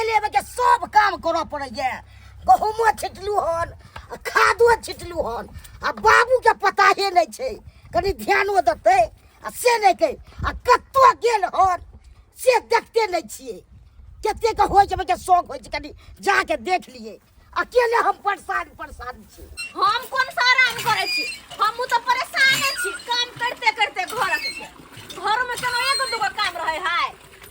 अकेले के सब काम करऽ पड़ैया। गहूमो छिटलू हन आ खादो छिटलू हन आ बाबूके पताहे नहि छै, कनि ध्यानो देतै आ से नहि कहै। आ कतऽ गेल हन से देखते नहि छियै। कतेक होइ छै के शौक होइ छै कनि जाके देख लियै। अकेले हम परेशान परेशान छी। हम कोन सा आराम करै छी, हमहूँ तऽ परेशाने छी काम करते करते। घरक घर में कोनो एगो दूगो काम रहे है,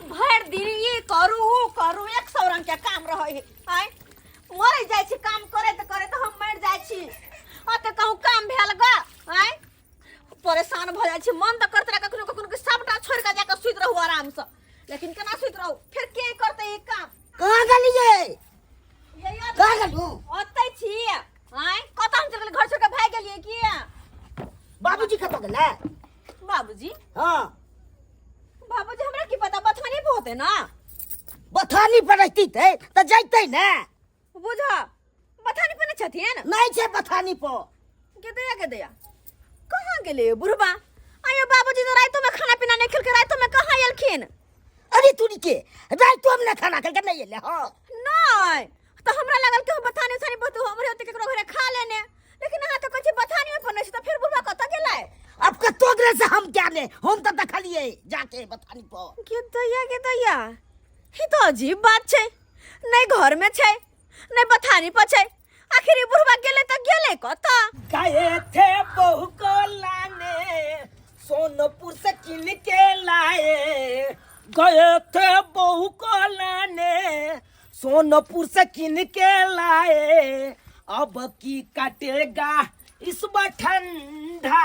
भरि दिन ई करू ऊ करू, 100 रंग के काम रहे है। आय मर जाइ छी काम करैत करैत, हम मरि जाइ छी। अते कहूँ काम भेल ग? आय परेशान भऽ जाइ छी। मन तऽ करते रहे कखनो कखनो कि सबटा छोड़ि कऽ जाकऽ सुति रहू आरामसँ, लेकिन केना सुति रहू? फेर के करतै ई काम? कहाँ गेलियै? कहाँ गेलू? ओतै छी। आय कतऽ हम चलि गेलियै? घर छोड़ि कऽ भागि गेलियै की? बाबूजी कतऽ गेलै? बाबूजी? हाँ। बाबूजी हमरा की पता, बथानी पर होते ना। बथानी पर रहती तऽ जैतै ने। बुझ, बथानी पर नहीं छथिन? नहीं छै बथानी पर। के दया के दया, कहाँ गेलै बुढ़बा? आयो बाबूजी तो रातो में खाना पीना नहीं खेलके, रातो में कहाँ एलखिन? अरे तुरी के रातो में ना खाना खेलके नहीं एले? हाँ। नहीं तो हमरा लागल कि बथानी उथानी बहुत हमरे होते केकरो घरे खा लेने, लेकिन अहाँ तो कहै छी बथानी में पर नहीं छै, तो फिर बुढ़बा कतऽ गेलै? अब कतौ गेलै से हम क्या ने, हम तऽ देखलियै जाके बथानी पर। के दया के दया, ई तो अजीब बात छै, नहीं घर में छै नहीं बथानी पर छै, आखिर ई बुढ़बा गेलै तऽ गेलै कतऽ? गए थे बहू को लाने, सोनपुर से किन के लाए। गए थे बहू को लाने, सोनपुर से किन के लाए। अब की काटेगा इस बार ठंडा,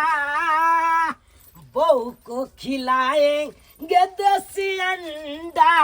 बहू को खिलाएंगे देसी अंडा।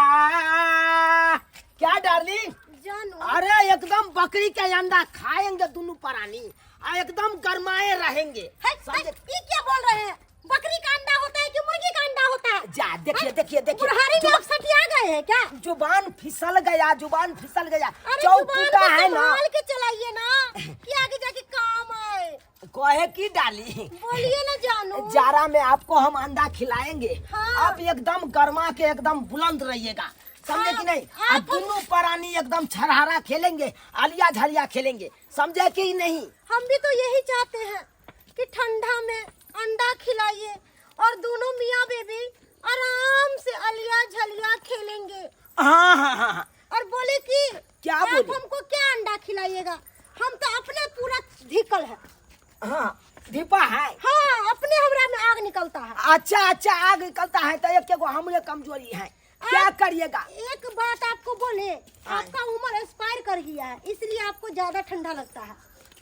क्या डार्लिंग? जानू। अरे एकदम बकरी के अंडा खाएंगे दोनों प्राणी आ एकदम गरमाए रहेंगे। है, समझे? है, ये क्या बोल रहे हैं? बकरी का अंडा होता है कि मुर्गी का अंडा होता है? जा देखिए देखिए देखिए। बुढ़ारी में आप सटिया गए हैं क्या? जुबान फिसल गया, जुबान फिसल गया। अरे चौक जुबान टूटा को है ना। संभाल के चलाइए ना कि आगे जाके काम आए। कहे की डाली? बोलिए ना जानू। जारा में आपको हम अंडा खिलाएंगे। हाँ। आप एकदम गर्मा के एकदम बुलंद रहिएगा, समझे कि नहीं? हाँ, आप दोनों प्राणी एकदम छरहरा खेलेंगे, आलिया झलिया खेलेंगे, समझे कि नहीं? हम भी तो यही चाहते हैं कि ठंडा में अंडा खिलाइए और दोनों मियाँ बेबी आराम से अलिया झलिया खेलेंगे। हाँ हाँ हाँ हाँ। और बोले कि क्या आप बोले? हमको क्या अंडा खिलाइएगा, हम तो अपने पूरा धिकल है। हाँ धीपा है। हाँ, अपने हमरा में आग निकलता है। अच्छा अच्छा, आग निकलता है तो एक एगो हमरे कमजोरी है, क्या करिएगा? एक बात आपको बोले, आपका उम्र एक्सपायर कर गया है, इसलिए आपको ज्यादा ठंडा लगता है।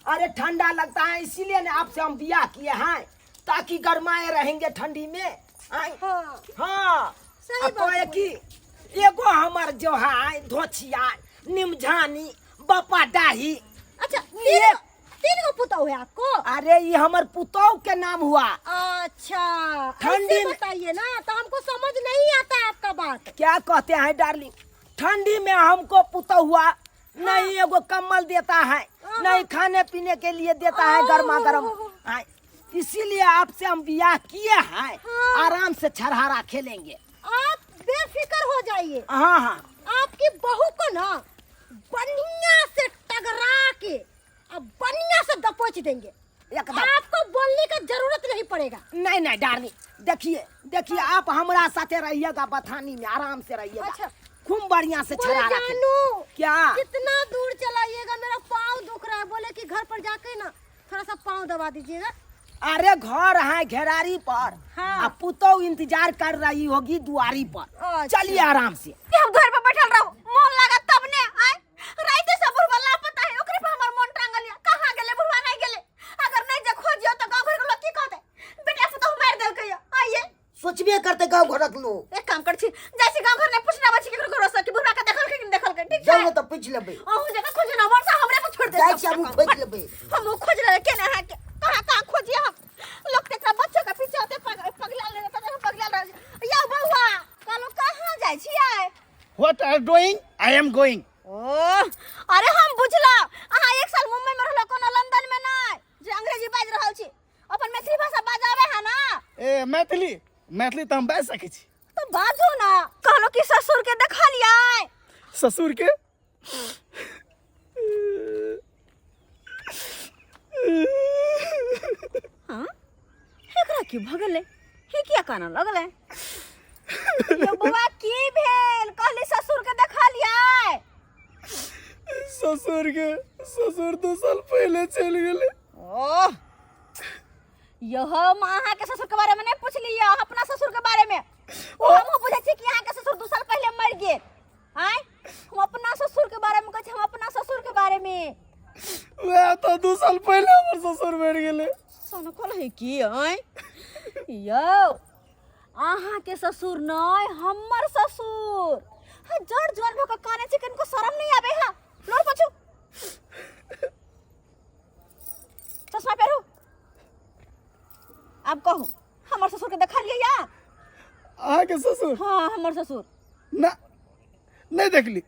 अरे ठंडा लगता है इसीलिए ना आपसे हम बियाह किए हैं, ताकि गरमाए रहेंगे ठंडी में। आए? हाँ। हाँ। सही आ बात कहे बोले। कि एगो हमार जो है धोछिया निमझानी बपा डाही। अच्छा, ये तीन गो पुतहु है आपको? अरे ये हमर पुतहु के नाम हुआ। अच्छा, ठंडी ऐसे में बताइए ना तो हमको समझ नहीं आता है आपका बात। क्या कहते हैं डार्लिंग, ठंडी में हमको पुतहु हुआ नहीं एगो कम्बल देता है, हाँ। नहीं खाने पीने के लिए देता है गर्मा गर्म। हाँ, इसीलिए आपसे हम बियाह किए हैं। हाँ। आराम से छरहरा खेलेंगे। आप बेफिक्र हो जाइए। हाँ हाँ। आपकी बहू को ना बढ़िया से टगरा के अब बढ़िया से दपोच देंगे एकदम। आपको बोलने का जरूरत नहीं पड़ेगा। नहीं नहीं डार्लिंग, देखिए देखिए, आप हमरा साथे रहिएगा बथानी में, आराम से रहिएगा। अच्छा। खूब बढ़िया से बोले छरहरा खेल। जानू, क्या? कितना दूर चलाइएगा, मेरा पाँव दुख रहा है। बोले कि घर पर जाके ना थोड़ा सा पाँव दबा दीजिएगा। अरे घर है घेरारी पर। हाँ। आ पुतहु इंतजार कर रही होगी दुआरी पर। अच्छा। चलिए आराम से। कि हम घर पर बैठल रहू, मन लागत तब ने। आय राइते से बुढ़वा लापता है, ओकरे पर हमर मन टांगल या। कहाँ गेले बुढ़वा? नहीं गेले। अगर नहीं जे खोजियो तो गांव घर के लोग की कहते, बेटा पुतहु मार देलकै या। आइए सोचबे करते गांव घरक लोग। एक काम कर छी, जाइ छी गांव घर ने पूछना बची केकरो घरो से कि बुढ़वा के देखल के कि नहीं देखल के, ठीक छै? जाउ ने तऽ पूछि लेबै। अहूँ जगह खोजे ना, वर्षा हमरे पर छोड़ दे। जाइ छी, हमहूँ खोजि लेबै। हम खोज रहे के ना के कहाँ कहाँ खोजिए हम। लोग तेकरा बच्चो के पीछे होते पगला ले रहता, हम पगला रह या बउआ कहलो कहाँ जाइ छी आइ? What are doing? I am going. ओ अरे हम बुझला, अहाँ एक साल मुंबई में रहलो, कोनो लंदन में नहीं जे अंग्रेजी बाजि रहल छी। अपन मैथिली भाषा बाजाबे है ना? ए मैथिली, मैथिली तऽ हम बाजि सकै छी। तो बाजू ना। कहलो कि ससुर के देखलियै? ससुर के। हाँ, एकरा की भऽ गेलै? हे, किया कानऽ लगलै यौ? बौआ, की भेल? कहली ससुर के देखलियै। ससुर के, ससुर 2 साल पहले चलि गेलै। ओह, यौ, हम अहाँके ससुर के बारे में नहीं पूछली, यौ, अपना ससुर के बारे में। ओ हमहूँ बुझै छी कि अहाँके ससुर 2 साल पहले मरि गेल। आँय, हम अपना ससुर के बारे में कहै छी, हम अपना ससुर के बारे में। वएह तऽ 2 साल पहले हमर ससुर मरि गेलै। सनकल है की? आँय यौ, अहाँके ससुर नहीं, हमर ससुर। हाँ, जड़ जड़ भऽ कऽ कानै छै, कनिको शरम नहीं आबै है? लोर पोछू, चश्मा पहिरू। आब कहू, हमर ससुर के देखलियै या? अहाँके ससुर? हाँ, हमर ससुर। ना, नहि देखली।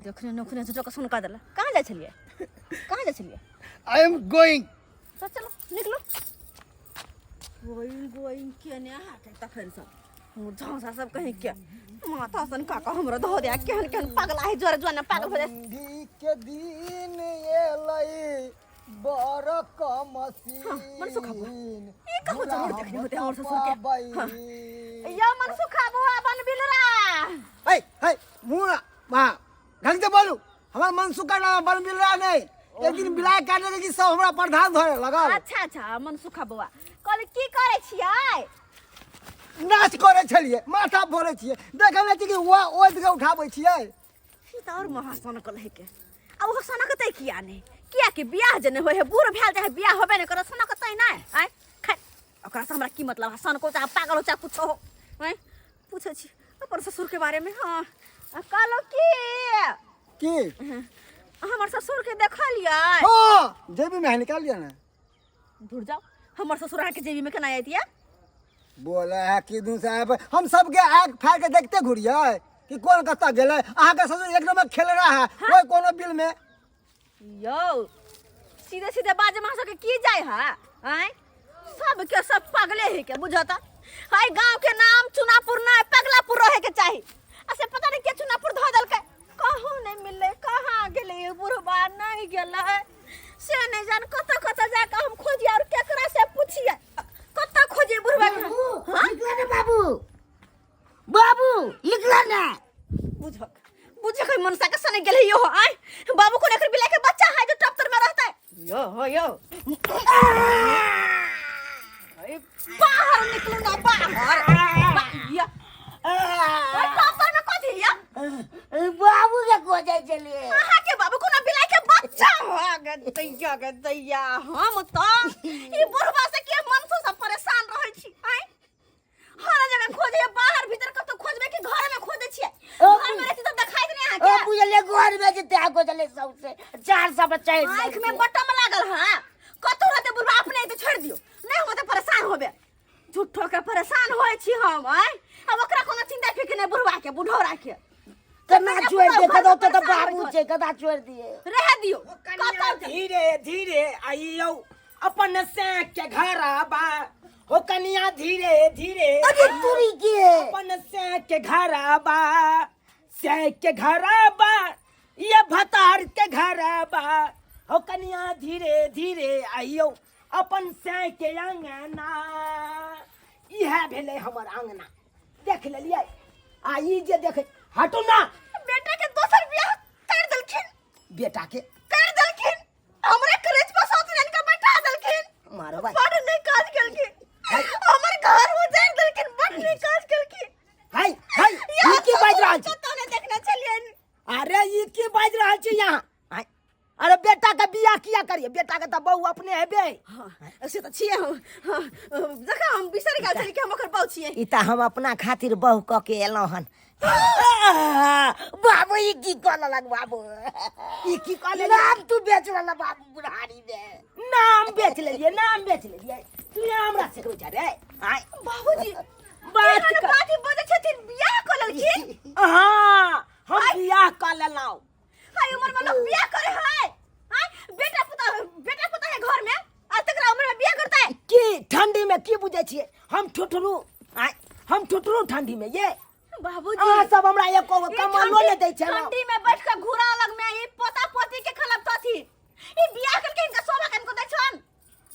देखने नखने झूठो के सुनका देला। कहाँ जाइ छलियै? कहाँ जाइ छलियै? I am going. चल, चलो, निकलो। गोइंग गोइंग केने हाथे तखन सब झांसा सब कहीं के माथा सन काका हमरा धो दे। केहन केहन पागल आहे, जोरे जोरे पागल हो जाए। ठंडी के दिन एलै बड़ कमसीन। हाँ, मनसुख बुआ। ई कहूँ जरूर देखने होते हमर ससुर के। हाँ। यो मनसुखा बुआ, बन बिलरा। है है मुँह माँ ढंग से बोलू। हमार मनसुख का नाम बन मिल रहा नहीं। एक दिन बिलाय काटने लगी, सब हमरा प्रधान धरे लगल। अच्छा अच्छा, मनसुखा बुआ, कहली की करै छियै? नाच करे छलियै, माथा फोड़ै छियै। देखै नहि छी कि वह ओढ़ के उठाबै छियै। ई तऽ और महासन कल के आ ओहो सनकतै किया नहि? किया कि बियाह जे नहि होइ है, बूढ़ भेल जाइ है, बियाह होबे नहि करत, सनकतै नहि। आँय, खैर, ओकरा से हमरा की मतलब है? सनको चाहे पागल हो चाहे कुछो हो। आँय, पूछै छी अपन ससुर के बारे में। हाँ, आ कहलहुँ की की? हमर ससुर के देखलियै? हाँ, जेबी में है, निकाल लिया ना। दूर जाओ, हमर ससुर अहाँके जेबी में केना आयत? बोले है कि दू साहब, हम सबके आँख फाड़ के देखते घुरियै कि कोन कतऽ गेलै। अहाँके ससुर एक नंबर खेल रहा है कोई कोनो बिल में। यौ, सीधे सीधे बाजे में सबके की जाय है? आँय, सबके सब पागले है के बुझत हाय। गांव के नाम चुनापुर ना, पगलापुर रहे के चाही। आ से पता नहीं के चुनापुर धो देलकै। कहूँ नहीं मिललै, कहाँ गेलै ई बुढ़बा? नहीं गेलै से नहीं जान। कतऽ कतऽ जाके हम खोजिए और केकरा से पूछिए? कतऽ खोजिए बुढ़बा के? बाबू। हाँ? निकला ना बाबू, बाबू निकला ना। बुझक बुझक, मनसा के सने गेलै यो। आय बाबू, कोन एकर बिलाई के बच्चा है जो टप तर में रहता है? यो हो यो, अरे बाहर निकलू ना, बाहर या। ओए, टप तर में कथी या? बाबू के खोजे चलिए। अहाँ के बाबू कोनो बिलाई के बच्चा हो गे? दैया गे दैया, हम तो ई बुढ़वा से के मनसो से परेशान रहै छी। आय, हर जगह खोजे, बाहर भीतर कतौ खोजबै कि घर में खोजै छियै? घर में रहती तऽ देखाइत नहि ओ अहाँके। बुझले, घर में जेते आ खोजले सबसे चार सौ बच्चा। आँख में बटम लागल है। कतौ रहते बुढ़वा अपने तो छोड़ दियो। नहीं, हम तऽ परेशान होबे, झूठो के परेशान होइ छी हम। आय, अब ओकरा कोनो चिंता फिक्र नहि बुढ़वा के, बुढ़ौरा के। कना छोड़ दे। घर कदो में तो परेशान बाबू होइ छे, कदा छोड़ दिए। रह दियो। कनिया, कतौ जा- धीरे धीरे आइयो अपन से के घरबा हो। कनिया, धीरे धीरे अरे तुरी के। अपन से के घरबा, से के घरबा, ये भतार के घरबा हो। कनिया, धीरे धीरे आइयो अपन से के अंगना। इएह भेलै हमर अंगना, देख लेलियै? आ ई जे देख, हटू ना। बेटा के दोसर बियाह कर देलखिन। बेटा के कर देलखिन, हमरे कलेज पर सौत के बैठा देलखिन। मारो भाई। बड़ नहीं काज केलखिन, हमर घर उजाड़ देलखिन, बड़ नहीं काज केलखिन। हाय हाय, ई की बाजि रहल छी? कतौ नहीं देखने छलियनि। अरे, ई की बाजि रहल छी यहाँ? आँय? अरे, बेटा के बियाह किया करिए? बेटा के तऽ बहू अपने हेबे। हाँ, से तऽ छियै हम। हाँ, जखन हम बिसरि गेल छली कि हम ओकर बहू छियै। ई तऽ हम अपना खातिर बहु कऽ के एलहुँ हन। बाबू, ई की कऽ लेलक बाबू? ई की कऽ लेलियै? नाम तू बेच लेलक बाबू बुढ़ारी में। नाम बेच लेलियै, नाम बेच लेलियै। तू हमरा सिखबै छ रे? आँय? बाबूजी, बात केहन कर। बात ही बजै छथिन? बियाह कऽ लेलखिन? हाँ, हम बियाह कऽ लेलहुँ। हाय, उम्र में लोग बियाह करे है? आय, बेटा पुता, बेटा पुता है घर में आ तकरा उम्र में बियाह करता है? की ठंडी में की बुझै छियै? हम ठुठरू? आँय, हम ठुठरू ठंडी में ये? बाबूजी अहाँ सब हमरा एको गो ई कमलो नहि दै छलहुँ। ठंडी में बैठ के घुरा लग में ई पोता पोती के खलब तथी ई बियाह करके इनका शोभा कनको दै छन।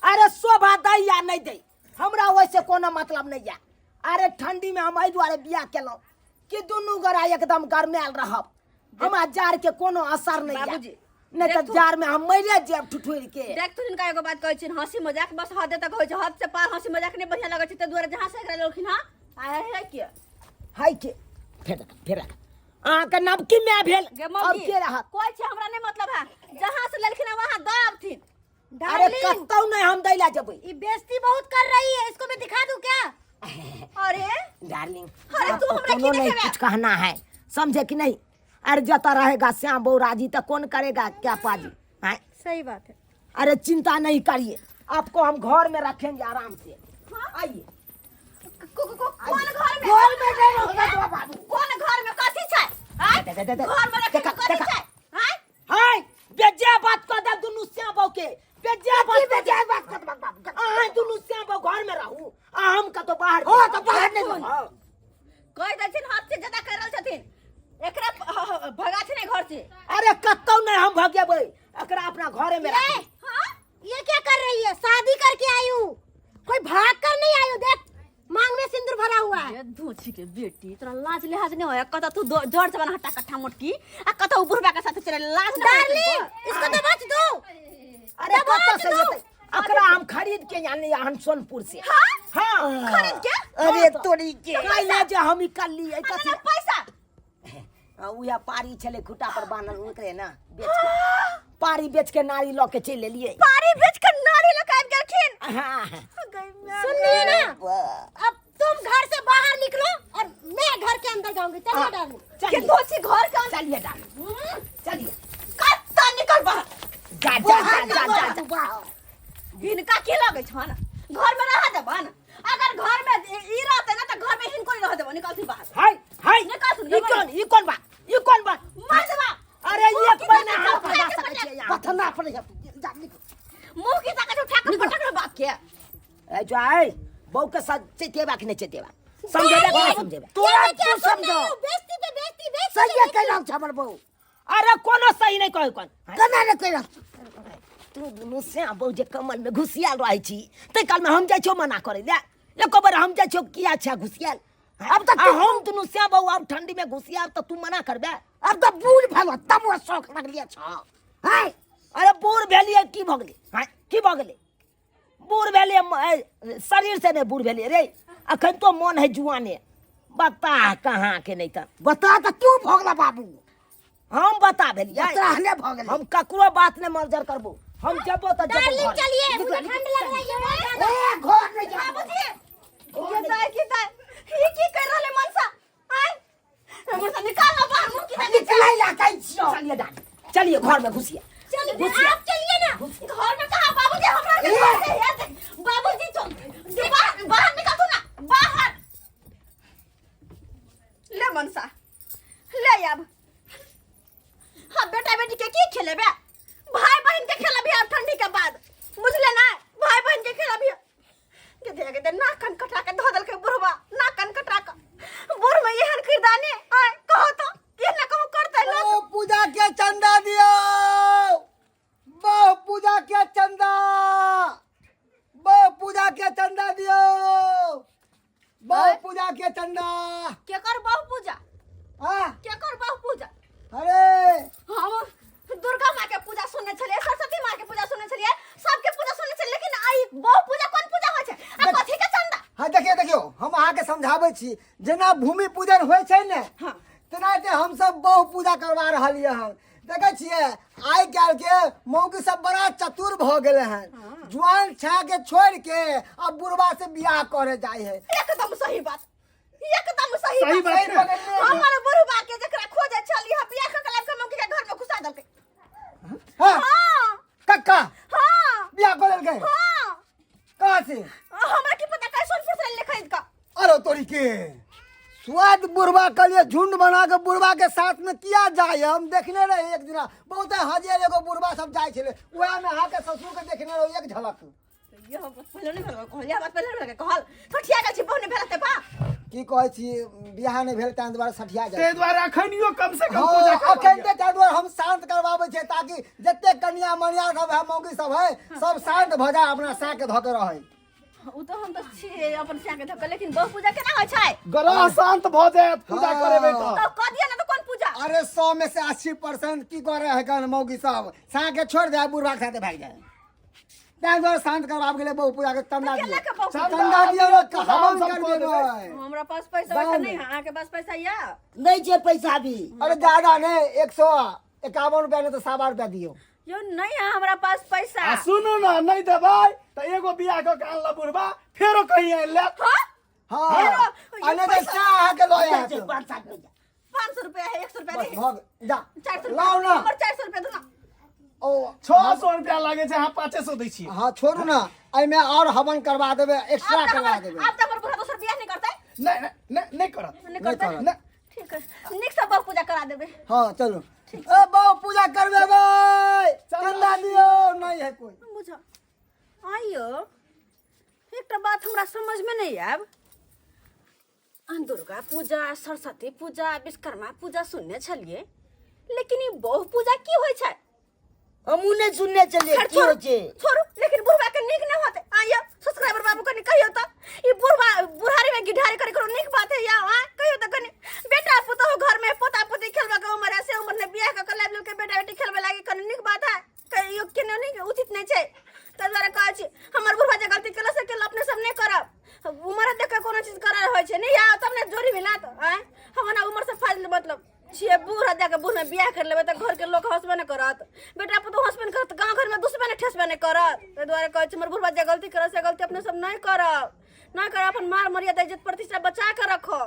अरे शोभा दै या नहि दै हमरा ओहिसँ कोनो मतलब नहि यऽ। अरे ठंडी में हम एहि दुआरे बियाह केलहुँ कि दुनू गोरा एकदम गरमायल रहब, हमरा जाड़ के कोनो असर नहीं बाबूजी, नहीं तो देखू। जाड़ में हम मरे जाब ठुठुर के। देख तू हिनका एगो बात कहै छियनि, हंसी मजाक बस हद तक होइ छै, हद से पार हंसी मजाक नहि बढ़िया लगै छै, ताहि दुआरे जहाँ से एकरा लेलखिन हँ आय है के है के फेर रख, फेर रख। अहाँके नवकी माय भेल गे अब मौगी, के रहत? कोइ छै हमरा नहीं मतलब है, जहाँ से लेलखिन हँ वहाँ दऽ आबथिन। अरे डार्लिंग, कतौ नहीं हम दैला जेबै। ये बेइज्जती बहुत कर रही है, इसको मैं दिखा दूं क्या? अरे डार्लिंग, अरे तू आपको हमरा कोनो की नहीं देखेबे? कुछ कहना है, समझे कि नहीं? अरे जता रहेगा श्याम बहु राजी तो कौन करेगा क्या पाजी? हैं? सही बात है। अरे चिंता नहीं करिए, आपको हम घर में रखेंगे आराम से। हाँ? आइए। कौन घर में? घर में नहीं रहोगे तो बाबू। कौन घर में कथी छै? हैं? दे, दे, दे, दे। घर में रखेंगे देखा, कथी देखा। छै? हैं? हाय, बेजे बात कर दे दुनू श्याम बहु के, बेजे बात की कर दे। बेजे बात कर दे बाबू? अहाँ दुनू श्याम बहु घर में रहू, आ हम कतौ बाहर। हो, तो बाहर नहीं रहू। हाँ। कहि दै छियनि हद से ज्यादा कर रहल छथिन, एकरा भगा छै घर से। अरे कतौ नहीं हम भगेबै, एकरा अपना घरे में राखबै। हाँ? ये क्या कर रही है? शादी करके आई हूँ, कोई भाग कर नहीं आई हूँ। देख मांग में सिंदूर भरा हुआ है। ये धोछी के बेटी, तोरा लाज लिहाज नहीं होया? कतौ तू जड़ जबान हट्टा कट्ठा मोटकी, आ कतौ बुढ़बा के साथ चले, लाज नहीं होया डार्लिंग, तुमको? इसको तो बच दो। अरे दबा कतौ से दो। जेतै? एकरा हम खरीद के आनली हन सोनपुर से। हाँ? हाँ। खरीद के? अरे तोरी के। काल्हि जे हम ई करलियै, अरे कथी? ना पैसा। उएह पारी छलै खुटा पर बान्हल, ओकरे ना बेच के, पारी बेच के नारी लऽ के चलि एलियै। पारी बेच के नारी लऽ के आबि गेलखिन। हाँ। सुन लिए ना, अब तुम घर से बाहर निकलो और मैं घर के अंदर जाऊंगी। चलिए डार्लिंग। के दोषी घर के अंदर। चलिए डार्लिंग, चलिए। कत्ता निकल बाहर। जा, जा, जा, जा, जा, जा। हिनका की लगै छन? घर में रह देबन? अगर घर में ई रहते ना त घर में हिनको नहीं रह देबन, निकलथिन बाहर। हाय, हाय। निकल सुन, ई कोन, ई कोन बात? ई कोन बात? मर देबा। अरे मुँह एक की महीना ताकत हाथ उठा भगा के सकै पटक। छियै यहाँ। पथना पड़ै छै, जा, निकल। मुँह की ताकत उठा के पटक रे बाप के। ए जो आए, बहू के साथ चेतेबा कि नहीं चेतेबा? समझेबा कि नहीं समझेबा? तोरा ये क्या तू सुन रही समझो। हो? बेइज्जती पे बेइज्जती, बेइज्जती सही पे कहि रहल छै हमर बहू। अरे कोनो सही नहीं कहै कोन। केना नहि कहि रहल? तू दुनू श्याम बहू जे कमल में घुसियाल रहै छी, ताहि काल में हम जाइ छियौ मना करै लए। एको बेर हम जाइ छियौ किया छै घुसियाल? अब तऽ आ तू हम दुनू श्याम बहू आब ठंडी में घुसियाल तऽ तू मना करबे? अब तऽ बूढ़ भेलौ तब ओ शौक लगलियै छौ। हैं? अरे बूढ़ भेलियै की भऽ गेलै? हैं? की भऽ गेलै? बूढ़ भेलियै, शरीर से नहि बूढ़ भेलियै रे, अखन तो मन है जुआने। बता कहाँ के नहीं तऽ बता तऽ तू भऽ गेला बाबू। हम बता भेलियै। बता भऽ गेलै। हम ककरो बात नहि मर्जर करबो, हम जेबो तऽ जेबो डार्लिंग घर। चलिए, निकल, मुझे निकल। ठंड लग रही है बहुत ज्यादा। ए, घर नहीं जाबो। बाबूजी, ये दाई की दाई, ये की कर रहले मनसा? आय, मनसा निकाल ना बाहर, मुंह की ताकत। निकलै ला कहै छियौ। चलिए डार्लिंग, चलिए घर में घुसिए। चलिए आप चलिए ना। घर में कहाँ बाबूजी हमरा के घर से है। बाबूजी तो जो बाहर, बाहर निकल तू ना बाहर। ले मनसा ले अब। हाँ बेटा बेटी के की खेलेबे? भाई बहन के खेलबी अब ठंडी के बाद, बुझले ना? भाई बहन के खेलबी। के दे के दे नाक कान कटा के धो देलकै बुढ़वा, नाक कान कटा के। बुढ़ में एहन किरदानी आय कहो तो के ना कहू करतै लोग। ओ पूजा के चंदा दियो, बहु पूजा के चंदा, बहु पूजा के चंदा दियो, बहु पूजा के चंदा। केकर बहु पूजा? हाँ? केकर बहु पूजा? अरे हम दुर्गा माँ के पूजा सुनने छलियै, सरस्वती माँ के पूजा सुनने छलियै, सबके पूजा सुनने छलियै, लेकिन आई बहु पूजा कोन पूजा होइ छै आ कथी के चंदा? हाँ देखियौ, देखियौ, हम अहाँके समझाबै छी, जेना भूमि पूजन होइ छै ने, हाँ। तेनाहिते हमसब बहु पूजा करवा रहलियै हन। देखै छियै आइ काल्हि के मौगी सब बड़ा चतुर भऽ गेलै हन, जुआन छा के छोड़ि के अब बुढ़वा से बियाह करे जाइ है। एकदम सही बात, एकदम सही सही बात। बात सही पकड़लियै। हमर बुढ़वा के जकरा खोजे छली हम बियाह कऽ के लाबि कऽ मौगी के घर में घुसा देलकै। हाँ। हाँ। कक्का। हाँ। बियाह कऽ लेलकै? हाँ। कहाँ से? हमरा की पता कैसे सोनपुर से ले खरीद कऽ। अरे तोरी के स्वाद बुढ़वा के लिए झुंड बना के बुढ़वा के साथ में किया जाए। हम देखने रहे एक दिना बहुत हजे एगो बुढ़वा सब जाए छले, वएह में अहाँके ससुर के देखने रहो एक झलक। ये हम पहिले नहि भेल कहल, बात पहिले नहि भेल कहल। सठिया जाइ छी, बहु नहि भेल ते बा। की कहै छी, बियाह नहि भेल ताहि दुआरे सठिया जाइ। ताहि दुआरे अखनियो कम से कम पूजा हाँ, करवा अखन लिअ। तऽ ताहि दुआरे हम शांत करवाबै छियै ताकि जते कनिया मनिया सब है, मौगी सब है, सब शांत भऽ जाय, अपना साँके के धऽ के रहै। ओ तऽ हम तऽ छियै अपन सिया के धक्का, लेकिन बहु पूजा केना होइ छै? ग्रह शांत भऽ जायत पूजा हाँ। करेबै तऽ। तऽ कह दिअ ने तऽ कोन पूजा? अरे 100 में से 80% की करे है कन मौगी सब साँके छोड़ि दे, बुढ़वा के साथे भागि जाय। ताहि दुआरे शांत करवाब गेलै बहु पूजा के। चंदा केना दियौ, के बहु पूजा? चंदा दियौ ने, पूजा हम हवन सब कऽ करबेबै। देबै। हमरा पास पैसा वैसा नहीं है, अहाँ के पास पैसा या? नहि छै पैसा भी। अरे ज्यादा नहीं, 151 रुपया नहीं तो 1.25 रुपया दियौ। यो नहीं है हमरा पास पैसा। आ सुनू ने, नहि देबै तऽ एगो बियाह कऽ के अनला बुढ़बा, फेरो कहीं आनि लेत। हाँ। हाँ, फेरो आ नहीं तो साह अहाँके लऽ आयत। 5-7 रुपया। 500 रुपया है, 100 रुपया बस दे। भऽ गेल, जा। 400 रुपया लाउ ने। हमर 400 रुपया दू ना। ओ 600 रुपया लागै छै, अहाँ 500 दै छियै। हाँ छोड़ू ने, एहिमे और हवन करवा देबै, एक्स्ट्रा आब तऽ करवा हमर देबै। आब तऽ हमर बुढ़ा दोसर बियाह नहीं करतै। नहि नहि नहि नहि करत। नहीं करतै। करत। नहि। ठीक है, नीक से बहु पूजा करा देबै। हाँ चलू, ए बहु पूजा करबेबै, चंदा दियौ। नहीं है कोई। बुझ आइयो, एकटा बात हमरा समझमे नहि आयब। दुर्गा पूजा, सरस्वती पूजा, विश्वकर्मा पूजा सुनने छलियै, लेकिन ई बहु पूजा की होइ छै? हमहूँ नहि सुनने छलियै खैर की होइ छोड़ू छै। छोड़ू, लेकिन बुढ़वा के नीक नहि होतै। आइयो सब्सक्राइबर बाबू, कनि कहियौ तऽ ई बुढ़वा बुढ़ारी में गिढारी करे करो नीक बात है या? आ कहियौ तऽ कनि। बेटा पुतोहु घर में पोता पोती खेलबा के उम्र है, से उम्र में बियाह कऽ के लाबि लेलकै, बेटा बेटी खेलबे लागी, कनि नीक बात है? कहियो केनो नहीं उचित नहीं छै। ताहि दुआरे कहै छी, हमर बुढ़वा जे गलती केलक से केलक, अपने सब नहि करब। उम्र देख के कोनो चीज करल होइ छै नहि या तब ने जोड़ी मिलात। आँय, हम ना उम्र से फाइल मतलब छियै बूढ़, जाके बूढ़ में बियाह कर लेबै तऽ घर के लोक हंसबे नहि करत, बेटा पुतोहु हंसबे नहि करत, गाँव घर में दुसबे नहि ठेसबे नहि करत। ताहि दुआरे कहै छी, हमर बुढ़वा जे गलती करत से गलती अपने सब नहि करब, नहि करब। अपन मार मर्यादा इज्जत प्रतिष्ठा बचा के रखो।